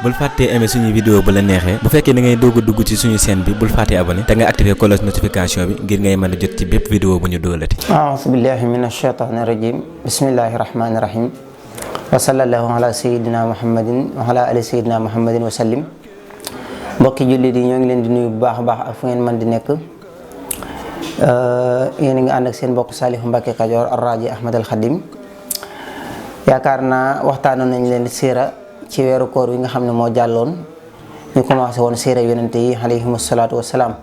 bul fàttee aimer suñu vidéo bu la neexee bu fekkee da ngay doog a dugg ci suñu chaîne bi bul fàttee abonné te nga activer cloche notification bi ngir ngay mën a jot ci bépp vidéo bu ñu doolati. a'uuzu billahi minash shaytaanir rajiim bismillahir rahmaanir rahiim wa sallallahu ala sayyidina muhammadin wa ala ali sayyidina muhammadin wa sallim. mbokki jullit yi ñoo ngi leen di nuyu bu baax a baax ak fu ngeen mën di nekk yéen a ngi ànd ak seen mbokk Saliou Mbacké Kajoor ar-Raaji Ahmad al Khadim. yaakaar naa waxtaanoon nañ leen siira ci weeru koor wi nga xam ne moo jàlloon ñu commencé woon siira yonente yi alayhimu salaatu wassalaam.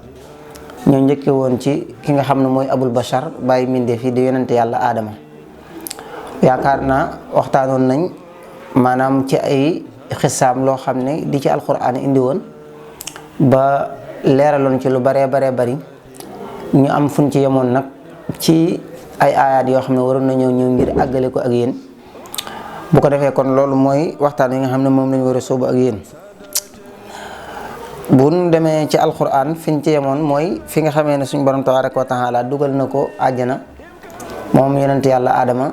ñoo njëkke woon ci ki nga xam ne mooy abul bashar bàyyi mbindeef yi di yonente yàlla aadama. yaakaar naa waxtaanoon nañ maanaam ci ay xisaam loo xam ne di ci alquran indi woon ba leeraloon ci lu baree bari ñu am fuñ ci yemoon nag ci ay aayaat yoo xam ne waroon na ñëw ngir àggale ko ak yéen. bu ko defee kon loolu mooy waxtaan yi nga xam ne moom lañu war a sóobu ak yéen. bu ñu demee ci alquran fiñ ci yemoon mooy fi nga xamee ne suñ borom tabaraka wa taala dugal na ko àjjana moom yonent yàlla aadama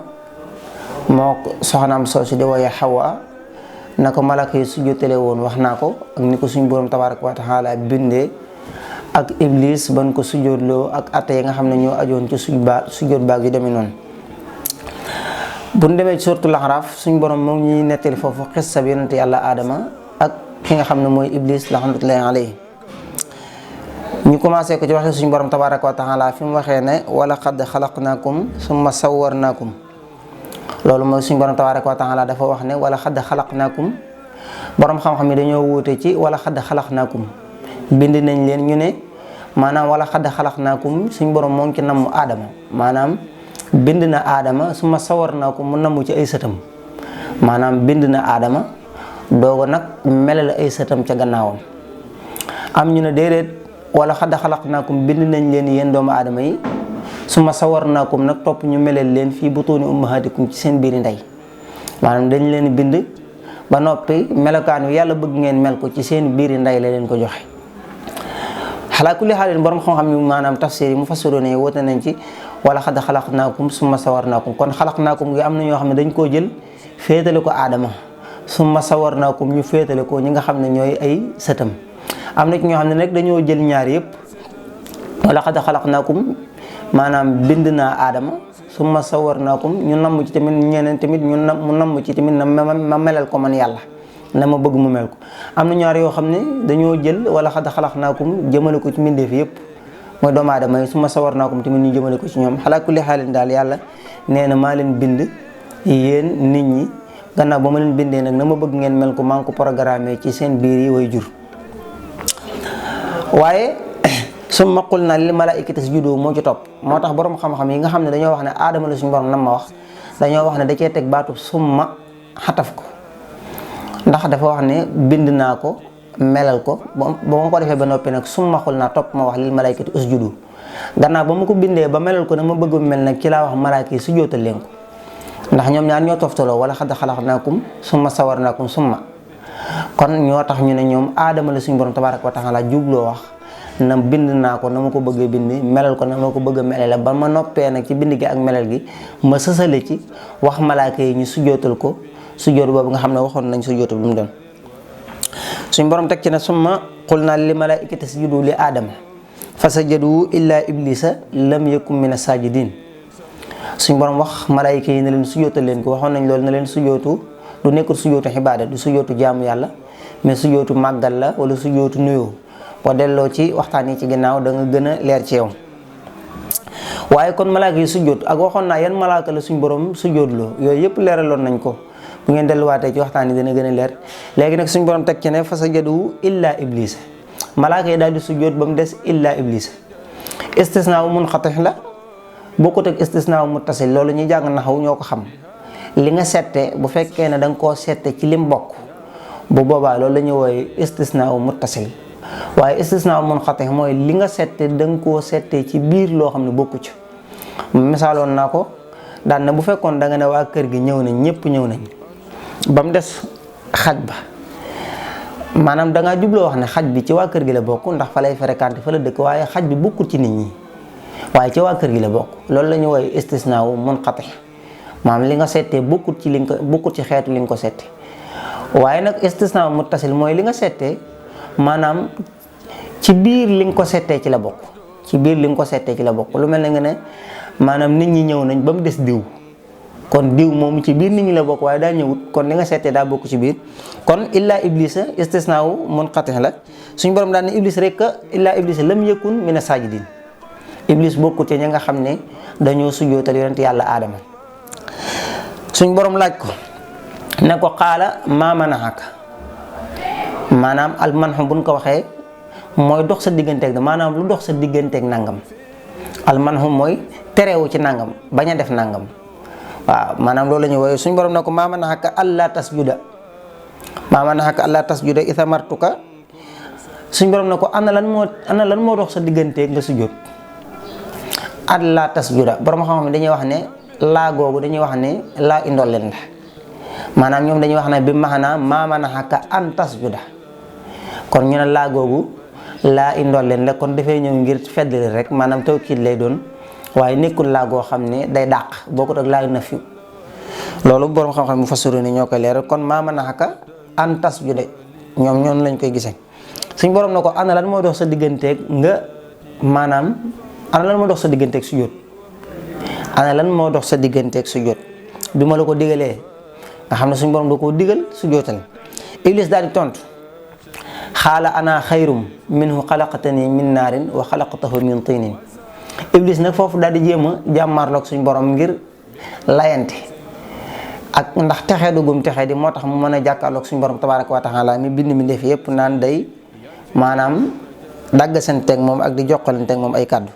moo soxnaam soosu di woye Hawa na ko malaka yi sujjóotale woon wax naa ko ak ni ko suñ borom tabaraka wa taala bindee ak iblis ban ko sujjóotloo ak atte yi nga xam ne ñoo ajoon ci sujjóot baag yu demee noonu. bu ñu demee ci suuratul Ahraaf suñ borom moom ñuy nettali foofu xissa bi yonent yàlla aadama ak ki nga xam ne mooy iblis laxnatullaahi alayhi. ñu commencé ko ci waxee suñ borom tabaraka wa taala fi mu waxee ne wala qad xalaqnaakum summa sawwarnaakum. loolu mooy suñ borom tabaraka wa taala dafa wax ne wala qad xalaqnaakum borom xam-xam yi dañoo wuute ci wala qad xalaqnaakum bind nañ leen ñu ne maanaam wala qad xalaqnaakum suñ borom moo ngi ci namm aadama maanaam bind na aadama summa sawwarnaakum mu namm ci ay sëtam maanaam bind na aadama dooga nag melal ay sëtam ca gannaawam. am ñu ne déedéet wala qad xalaqnaakum bind nañ leen yéen doomu aadama yi summa sawwarnaakum nag topp ñu melal leen fii butuuni ummahaatikum ci seen biiri ndey maanaam dañ leen bind ba noppi melokaan wi yàlla bëgg ngeen mel ko ci seen biiri ndey la leen ko joxe. xalaa kulli xaalin borom xam-xam yi maanaam tafsir yi mu fassiroon ne woote nañ ci wala qad xalaqnaakum summa sawwarnaakum kon xalaqnaakum gi am na ñoo xam ne dañ koo jël féetale ko aadama summa sawwarnaakum ñu féetale ko ñi nga xam ne ñooy ay sëtam. am na ci ñoo xam ne nag dañoo jël ñaar yëpp wala qad xalaqnaakum maanaam bind naa aadama summa sawwarnaakum ñu namm ci tamit ñeneen tamit mu namm ci tamit ma melal ko man yàlla na ma bëgg mu mel ko. am na ñaar yoo xam ne dañoo jël wala qad xalaqnaakum jëmale ko ci mbindeef yëpp mooy doomu aadama yi summa sawwarnaakum tamit ñu jëmale ko ci ñoom. xalaa kulli xaalin daal yàlla nee na maa leen bind yéen nit ñi gannaaw ba ma leen bindee nag na ma bëgg ngeen mel ko maa ngi ko programmé ci seen biir yi way jur. waaye summa qulnaa lil malaa'ikati isjudu moo ci topp moo tax borom xam-xam yi nga xam ne dañoo wax ne aadama la suñu borom nam ma wax dañoo wax ne da cee teg baatu summa xataf ko ndax dafa wax ne bind naa ko melal ko ba ma ko defee ba noppi nag summa qulnaa topp ma wax lil malaa'ikati isjudu gannaaw ba ma ko bindee ba melal ko nag ma bëgg mel nag ci laa wax malaaka yi sujjóotal leen ko ndax ñoom ñaar ñoo toftaloo wala qad xalaqnaakum summa sawwarnaakum summa kon ñoo tax ñu ne ñoom aadama la suñu borom tabaaraka wa taala jubloo wax na bind naa ko na ma ko bëggee bind melal ko na ma ko bëgg a melale ba ma noppee nag ci bind gi ak melal gi ma sësale ci wax malaaka yi ñu sujjóotal ko sujjóot boobu nga xam ne waxoon nañ sujjóot bi mu doon. suñ borom teg ci ne summa qulnaa lil malaa'ikati isjudu li aadama fa sajadu illaa iblisa lam yakun mina saajidiin. suñ borom wax malaayika yi ne leen sujjóotal leen ko waxoon nañ loolu na leen sujjóotu du nekkul sujjóotu xibaada du sujjóotu jaamu yàlla mais sujjóotu màggal la wala sujjóotu nuyoo. boo delloo ci waxtaan yi ci ginnaaw da nga gën a leer ci yow. waaye kon malaaka yi sujjóot ak waxoon naa yan malaaka la suñ borom sujjóotloo yooyu yëpp leeraloon nañ ko bu ngeen delluwaatee ci waxtaan yi dana gën a leer. léegi nag suñ borom teg ci ne fa sajadu illaa iblisa malaaka yi daal di sujjóot ba mu des illaa iblisa. istisnaa wu munqati la bokkut ak istisnaa wu muttasil loolu ñuy jàng naxaw ñoo ko xam li nga sette bu fekkee ne da nga koo sette ci lim bokk bu boobaa loolu la ñuy wooye istisnaa wu muttasil. waaye istisnaa munqati mooy li nga sette da nga koo sette ci biir loo xam ne bokku ci. misaaloon naa ko daan na bu fekkoon da nga ne waa kër gi ñëw nañ ñëpp ñëw nañ ba mu des xaj ba maanaam da ngaa jubloo wax ne xaj bi ci waa kër gi la bokk ndax fa lay fréquenté fa la dëkk waaye xaj bi bokkul ci nit ñi waaye ci waa kër gi la bokk loolu la ñu woowee istisnaa munqati maanaam li nga settee bokkul ci li nga ko bokkul ci xeetu li nga ko sette waaye nag istisna muttasil mooy li nga settee maanaam ci biir li nga ko settee ci la bokk ci biir li nga ko settee ci la bokk lu mel ne nga ne maanaam nit ñi ñëw nañ ba mu des diw kon diw moomu ci biir nit ñi la bokk waaye daa ñëwut kon li nga settee daa bokk ci biir kon illaa iblisa istisna wu munqati la suñ borom daan ne iblis rek illaa iblisa lam yakun mina sajidin iblis bokkut ci ñi nga xam ne dañoo sujjootal yonent yàlla aadama suñ borom laaj ko ne ko xaala maa manahaka maanaam al manhu buñ ko waxee mooy dox sa digganteeg maanaam lu dox sa digganteeg nangam al manhu mooy terewu ci nangam bañ a def nangam waaw maanaam loolu la ñuy woowee suñ borom ne ko maa manahaka allaa tasjuda maa manahaka allaa tasjuda idha martuka suñ borom ne ko ana lan moo dox sa digganteeg nga sujjoot allaa tasjuda borom xam-xam dañuy wax ne laa googu dañuy wax ne laa indolleen la maanaam ñoom dañuy wax ne bi maanaam maa manahaka an tasjuda kon ñu ne laa googu laa indolleen la kon dafay ñëw ngir feddali rek maanaam tawkiid lay doon waaye nekkul laa goo xam ne day dàq bokkut ak laa nafi loolu borom xam-xam mu fassiru ni ñoo koy leeral kon maa manahaka an tasjuda ñoom ñoom lañ koy gisee suñ borom na ko ana lan moo dox sa digganteeg nga maanaam ana lan moo dox sa digganteeg sujjóot ana lan moo dox sa digganteeg sujjóot bi ma la ko digalee nga xam ne suñ borom da koo digal sujjóotal iblis daal di tontu xaala ana xayrum minhu xalaqtani min naarin wa xalaqtahu min tinin iblis nag foofu daal di jéem a jàmmaarloog suñ borom ngir layante ak ndax texee dugum texee di moo tax mu mën a jàkkaarloog suñ borom tabaraka wa taala mi bind mi def yépp naan day maanaam dagg seen teg moom ak di jokkalanteeg moom ay kàddu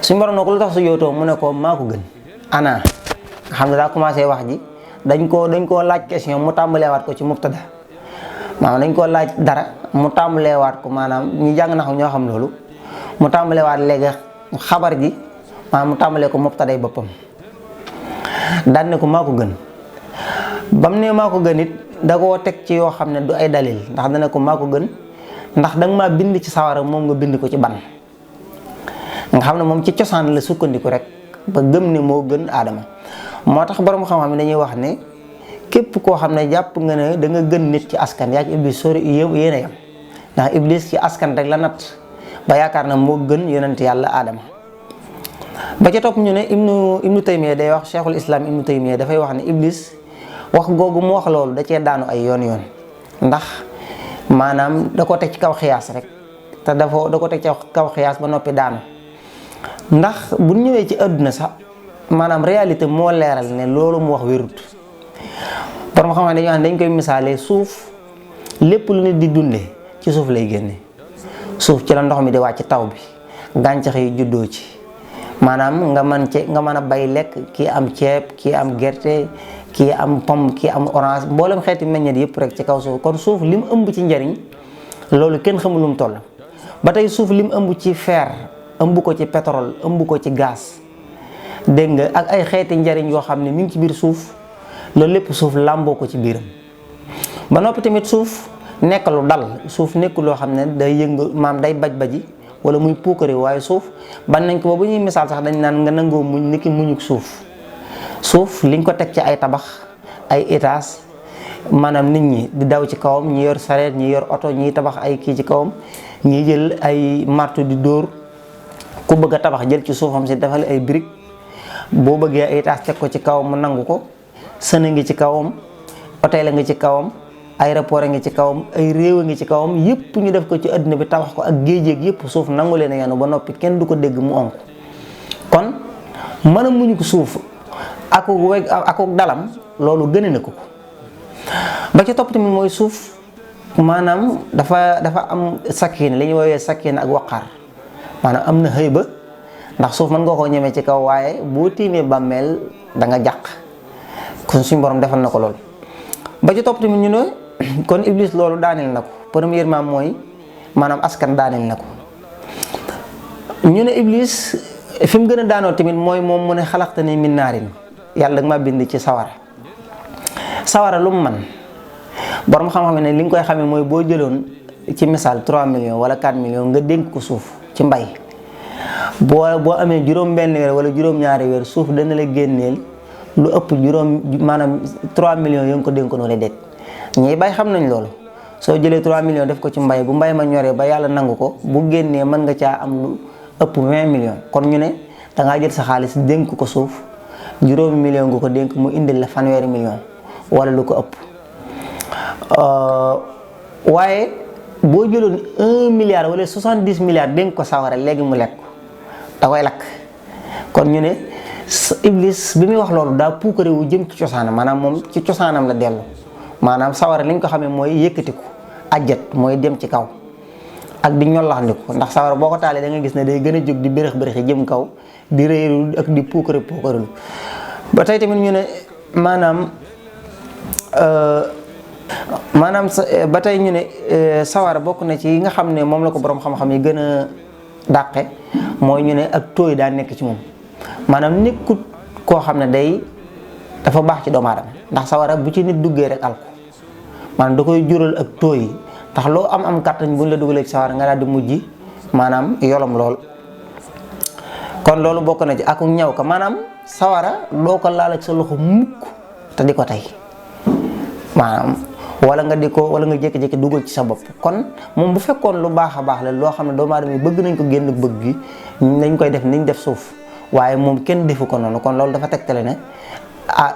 suñ borom nag lu tax su yootoo mu ne ko maa ko gën ana nga xam ne daa commencé wax ji dañ koo laaj question mu tàmbaleewaat ko ci mubtada maanaam dañ koo laaj dara mu tàmbaleewaat ko maanaam ñu jàng naxu ñoo xam loolu mu tàmbaleewaat léegi xabar ji maanaam mu tàmbalee ko mubtaday boppam daan ne ko maa ko gën bam ne maa ko gën it da koo teg ci yoo xam ne du ay dalil ndax dana ko maa ko gën ndax danga maa bind ci sawara moom nga bind ko ci ban nga xam ne moom ci cosaan la sukkandiku rek ba gëm ne moo gën aadama moo tax borom xam-xam ne dañuy wax ne képp koo xam ne jàpp nga ne da nga gën nit ci askan yaa ci iblis sori yéen a yam ndax iblis ci askan rek la natt ba yaakaar na moo gën yonent yàlla aadama ba ca topp ñu ne ibnu taymiya day wax cheikhul islam ibnu taymiya dafay wax ne iblis wax googu mu wax loolu da cee daanu ay yoon ndax maanaam da ko teg ci kaw xiyaas rek te da ko teg ci kaw xiyaas ba noppi daanu ndax bu ñëwee ci àdduna sax maanaam réalité moo leeral ne loolu mu wax wérut borom xam ne dañuy wax ne dañ koy misaalee suuf lépp lu nit di dundee ci suuf lay génne suuf ci la ndox mi di wàcc taw bi gàncax yi juddoo ci maanaam nga mën a bay lekk kii am ceeb kii am gerte kii am pomme kii am orange mboolem xeeti meññeet yëpp rek ci kaw suuf kon suuf lim ëmb ci njariñ loolu kenn xamul lu mu toll ba tey suuf lim ëmb ci fer ëmb ko ci pétrole ëmb ko ci gaz dégg nga ak ay xeeti njariñ yoo xam ne mi ngi ci biir suuf loolu lépp suuf làmboo ko ci biiram ba noppi tamit suuf nekk lu dal suuf nekk loo xam ne day yëngu maam day baj-baji wala muy puukare waaye suuf ban nañ ko ba bu ñuy misaal sax dañ naan nga nangoo muñ niki muñuk suuf liñ ko teg ci ay tabax ay étage maanaam nit ñi di daw ci kawam ñi yor sareet ñi yor oto ñi tabax ay kii ci kawam ñi jël ay marto di dóor ku bëgg a tabax jël ci suufam si defal ay briques boo bëggee ay étage teg ko ci kawam mu nangu ko sën a ngi ci kawam hôtel a ngi ci kawam aéroport a ngi ci kawam ay réew a ngi ci kawam yëpp ñu def ko ci àdduna bi tabax ko ak géej yëpp suuf nangu leen a yenu ba noppi kenn du ko dégg mu onk kon mën a muñu ko suuf akuk dalam loolu gën na ko ba ci topp tamit mooy suuf maanaam dafa am sakkin li ñuy woowee sakkin ak waqaar maanaam am na xëy ba ndax suuf mën nga koo ñemee ci kaw waaye boo tiimee bàmmeel da nga jàq kon suñu borom defal na ko lool ba ci topp tamit ñu ne kon iblis loolu daaneel na ko premièrement mooy maanaam askan daaneel na ko ñu ne iblis fi mu gën a daanoo tamit mooy moom mu ne xalaqtanii min naarin yàlla nga ma bind ci sawara lu mu man borom xam-xam ne li nga koy xamee mooy boo jëloon ci misaal 3 millions wala 4 millions nga dénk ko suuf ci mbay boo amee juróom benn weer wala juróom ñaari weer suuf dana la génneel lu ëpp juróom maanaam 3 millions yo ngi ko dénkoon wala déet ñiy bay xam nañ loolu. soo jëlee 3 millions def ko ci mbay bu mbay ma ñoree ba yàlla nangu ko bu génnee mën nga caa am lu ëpp 20 millions kon ñu ne dangaa jël sa xaalis dénk ko suuf juróomi million nga ko dénk mu indil la fanweeri million wala lu ko ëpp waaye boo jëloon 1 milliard wala 70 milliards dénk ko sawara léegi mu lekk da koy lakk kon ñu ne Iblis bi muy wax loolu daa puukare wu jëm ci cosaanam maanaam moom ci cosaanam la dellu maanaam sawara li ñu ko xamee mooy yëkkatiku ajjat mooy dem ci kaw ak di ñollaxndiku ndax sawara boo ko taalee da nga gis ne day gën a jóg di bërëx bërëxi jëm kaw di réeru ak di puukarelu ba tey tamit ñu ne ba tey ñu ne sawara bokk na ci yi nga xam ne moom la ko borom xam-xam yi gën a dàqe mooy ñu ne ak tooy daa nekk ci moom maanaam nekkut koo xam ne dafa baax ci doomu aadama ndax sawara bu ci nit duggee rek alko maanaam da koy jural ak tooy ndax loo am kàttan buñ la dugalee ci sawara nga daal di mujj maanaam yolom lool kon loolu bokk na ci ak ñaw ka maanaam sawara doo ko laal ak sa loxo mukk te di ko tey maanaam wala nga jékki-jékki dugal ci sa bopp kon moom bu fekkoon lu baax a baax la loo xam ne doomu aadama yi bëgg nañ ko génn bëgg gi nañ koy def niñ def suuf waaye moom kenn defu ko noonu kon loolu dafa tegtale ne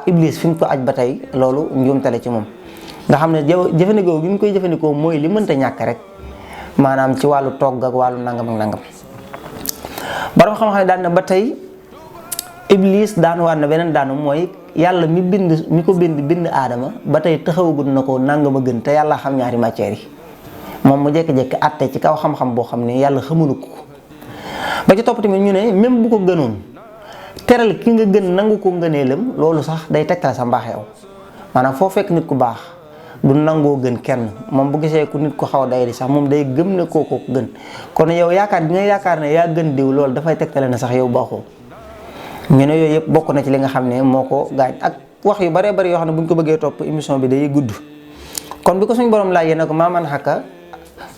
Iblis fi mu ko aj ba tey loolu njuumtale ci moom nga xam ne jëfandikoo gi ñu koy jëfandikoo mooy li mënta ñàkk rek maanaam ci wàllu togg ak wàllu nangam ak nangam borom xam-xam ne daan na ba tey Iblis daan waat na beneen daanu mooy yàlla mi ko bind aadama ba tey taxawagul na ko nangam a gën te yàlla xam ñaari matières yi moom mu jékki-jékki àtte ci kaw xam-xam boo xam ne yàlla xamulu ko ba ci topp tamit ñu ne même bu ko gënoon teral ki nga gën nangu ko ngëneelam loolu sax day tegtal sa mbaax yow maanaam foo fekk nit ku baax du nangoo gën kenn moom bu gisee ku nit ku xaw a day di sax moom day gëm ne kookoo gën kon yow yaakaar bi nga yaakaar ne yaa gën diw loolu dafay tegtale na sax yow baaxoo ñu ne yooyu yëpp bokk na ci li nga xam ne moo ko gaañ ak wax yu baree bari yoo xam ne bu ñu ko bëggee topp émission bi day gudd kon bi ko suñu borom laajee ne ko maaman xakka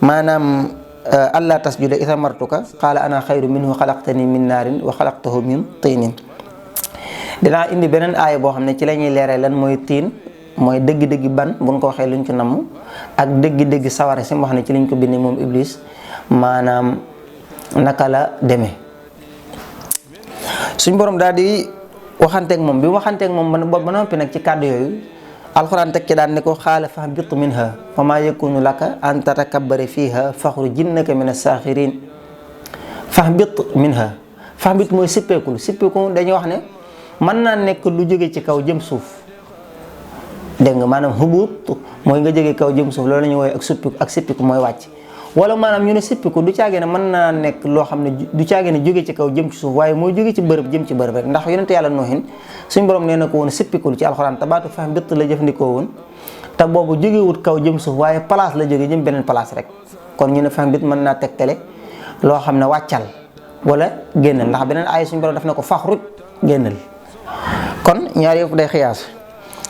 maanaam allah tasjuda isa martuka qaala ana xayru minhu xalaqtani min naarin wa xalaqtahu min tiinin dinaa indi beneen aaya boo xam ne ci la ñuy leeree lan mooy tiin mooy dëgg-dëgg ban buñ ko waxee luñ ci namm ak dëgg-dëgg sawara si mu wax ne ci liñ ko bindee moom Iblis maanaam naka la demee suñ borom daal di waxanteeg moom bi waxanteeg moom ba noppi nag ci kàddu yooyu alxuraan teg ci daan ne ko xaala fahbit minha fa maa yakunu laka an tatakabbara fiha faxruj innaka min as-saaxirin fahbit minha fahbit mooy sippeeku dañuy wax ne mën naa nekk lu jóge ci kaw jëm suuf dégg nga maanaam hubut mooy nga jóge kaw jëm suuf loolu la ñuy woowee ak sippiku mooy wàcc wala maanaam ñu ne sippiku du caagee ne mën naa nekk loo xam ne du caagee ne jóge ci kaw jëm ci suuf waaye mooy jóge ci bërëb jëm ci bërëb rek ndax yonente yàlla noohin suñ borom nee na ko woon sippikul ci alxuraan te baatu fax mbëtt la jëfandikoo woon te boobu jógewut kaw jëm suuf waaye place la jóge jëm beneen place rek kon ñu ne fax mbëtt mën naa tegtale loo xam ne wàccal wala génnal ndax beneen aaya suñ borom daf na ko faxruj génnal kon ñaar yëpp day xiyaas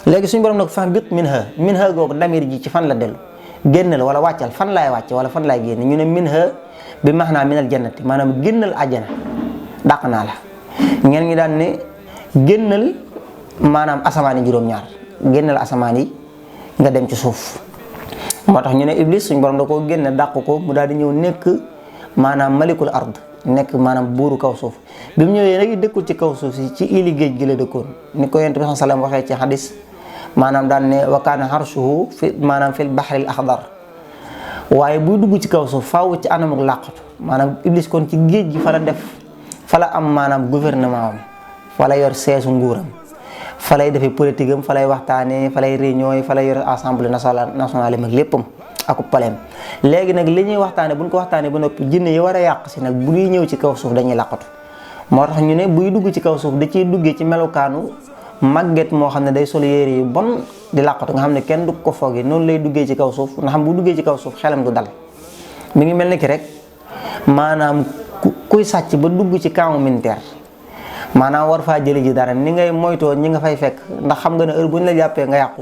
léegi suñ borom na ko fax mbëtt minha googu damir ji ci fan la dellu génnal wala wàccal fan laay wàcc wala fan laay génn ñu ne minha bi maanaa minal jannati maanaam génnal àjjana dàq naa la ñenn ñi daan ne génnal maanaam asamaan yi juróom-ñaar génnal asamaan yi nga dem ci suuf moo tax ñu ne Iblis suñ borom da koo génne dàq ko mu daal di ñëw nekk maanaam malikul ard nekk maanaam buuru kaw suuf bi mu ñëwee nag dëkkul ci kaw suuf si ci ili géej gi la dëkkoon ni ko yonent bi sallallahu alayhi wasallam waxee ci hadis maanaam daan ne wa kaana arshuhu fi maanaam fil bahril axdar waaye buy dugg ci kaw suuf faaw ci anam ak làqatu maanaam Iblis kon ci géej gi fa la am maanaam gouvernement am fa la yor seesu nguuram fa lay defee politique am fa lay waxtaanee fa lay réunion yi fa lay yor assemblée nationale ak léppam ak paleem léegi nag li ñuy waxtaanee buñ ko waxtaanee ba noppi jinne yi war a yàq si nag bu ñuy ñëw ci kaw suuf dañuy làqatu moo tax ñu ne buy dugg ci kaw suuf da ciy duggee ci melokaanu màgget moo xam ne day sol yére yu bon di làqatu nga xam ne kenn du ko foogee noonu lay duggee ci kaw suuf nga xam bu duggee ci kaw suuf xelam du dal mi ngi mel ni ki rek maanaam kuy sàcc ba dugg ci camp militaire maanaam war faa jëli ji dara ni ngay moytoo ñi nga fay fekk ndax xam nga ne heure bu ñu la jàppee nga yàqu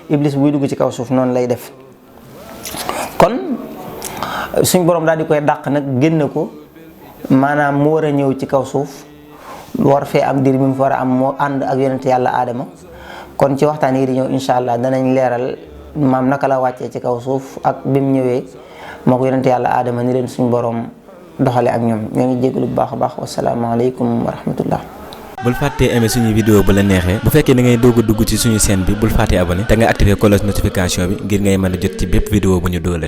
Iblis buy dugg ci kaw suuf noonu lay def kon suñ borom daal di koy dàq nag génne ko maanaam mu war a ñëw ci kaw suuf war fee am diir bi mu fa war a am moo ànd ak yonent yàlla aadama. kon ci waxtaan yi di ñëw incha allah danañ leeral maam naka la wàccee ci kaw suuf ak bi mu ñëwee moo ko yonent yàlla aadama ni leen suñu borom doxale ak ñoom. ñoo ngi jégalu bu baax a baax wasalaamaaleykum wa rahmatullah. bul fàttee aimé suñu vidéo bu la neexee bu fekkee da ngay doog a dugg ci suñu chaîne bi bul fàttee abonné te nga activer cloche notification bi ngir ngay mën a jot ci bépp vidéo bu ñu dóolati.